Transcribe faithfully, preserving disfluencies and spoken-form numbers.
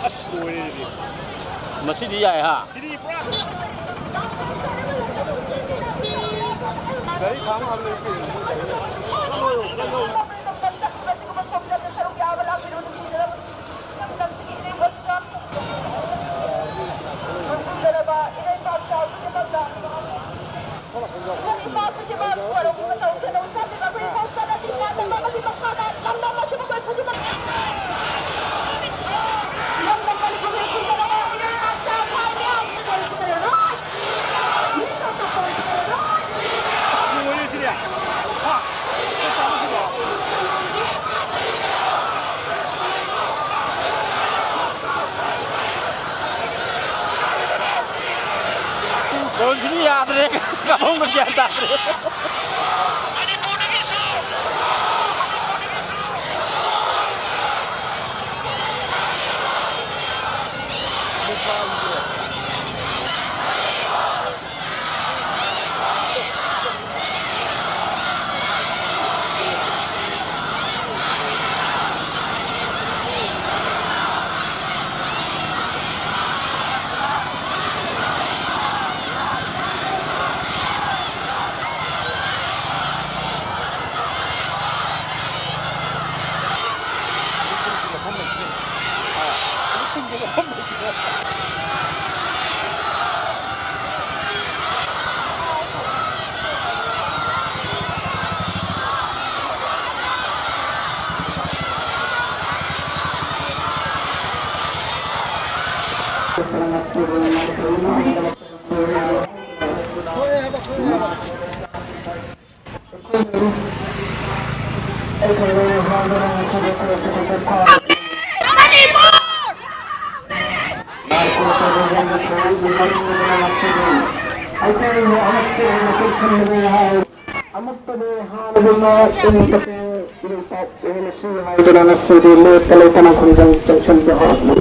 ꯑꯁ, ꯂꯣꯏꯔꯦ ꯑꯗꯨꯗꯤ꯫ ꯃꯁꯤꯗꯤ ꯌꯥꯏ ꯍꯥ꯫ ꯁꯤꯗꯤ ꯄꯨꯔꯥ ꯒꯥꯔꯤ ꯈꯥꯝ ꯈꯥꯝ ꯂꯩ ꯀꯩꯅꯣ꯫ ꯅꯨꯡꯁꯤꯖꯔꯕ ꯏꯔꯩꯄꯥꯛ ꯆꯥꯎꯕꯒꯤꯗꯃꯛꯇ ꯏꯕꯨꯡ ꯏꯄꯥ ꯈꯨꯗꯤꯡꯃꯛ ꯈꯨꯔꯨꯝꯕ ꯇꯧꯗꯨꯅ ꯆꯠꯂꯤꯕ ꯑꯩꯈꯣꯏ ꯏꯕꯣꯛ ꯆꯠꯅꯁꯤ ꯄꯥꯟꯗꯝ ꯑꯃꯒꯤ ꯃꯈꯥꯗ ꯂꯝꯗꯝ ꯑꯁꯤꯕꯨ ꯑꯩꯈꯣꯏ ꯈꯨꯗꯤꯡꯃꯛ ꯂꯝꯗꯝ ꯃꯅꯤꯄꯨꯔꯒꯤ ꯅꯨꯡꯁꯤꯖꯔꯕ ꯏꯔꯩꯄꯥꯛ ꯆꯥꯎ ꯃꯌꯥꯝ ꯂꯣꯏꯔꯦ ꯁꯤꯗꯤ꯫ ꯍꯥ? ꯗ꯭ꯔꯣꯟꯁꯤꯗꯤ ꯌꯥꯗ꯭ꯔꯦ꯫ ꯀꯥꯞꯐꯝꯒ ꯒ꯭ꯌꯥꯟ ꯇꯥꯗ꯭ꯔꯦ꯫ ꯑꯃꯨꯛꯇꯗꯤ ꯍꯥꯟꯅꯒꯨꯝꯅ ꯏꯪ ꯇꯞꯄ, ꯏꯪ ꯇꯞꯄ ꯍꯥꯏꯗꯨꯅ ꯉꯁꯤꯗꯤ ꯂꯦꯞꯇ ꯂꯩꯇꯅ ꯈꯣꯡꯖꯪ ꯆꯪꯁꯤꯟꯕ ꯍꯧꯔꯛꯂꯤ꯫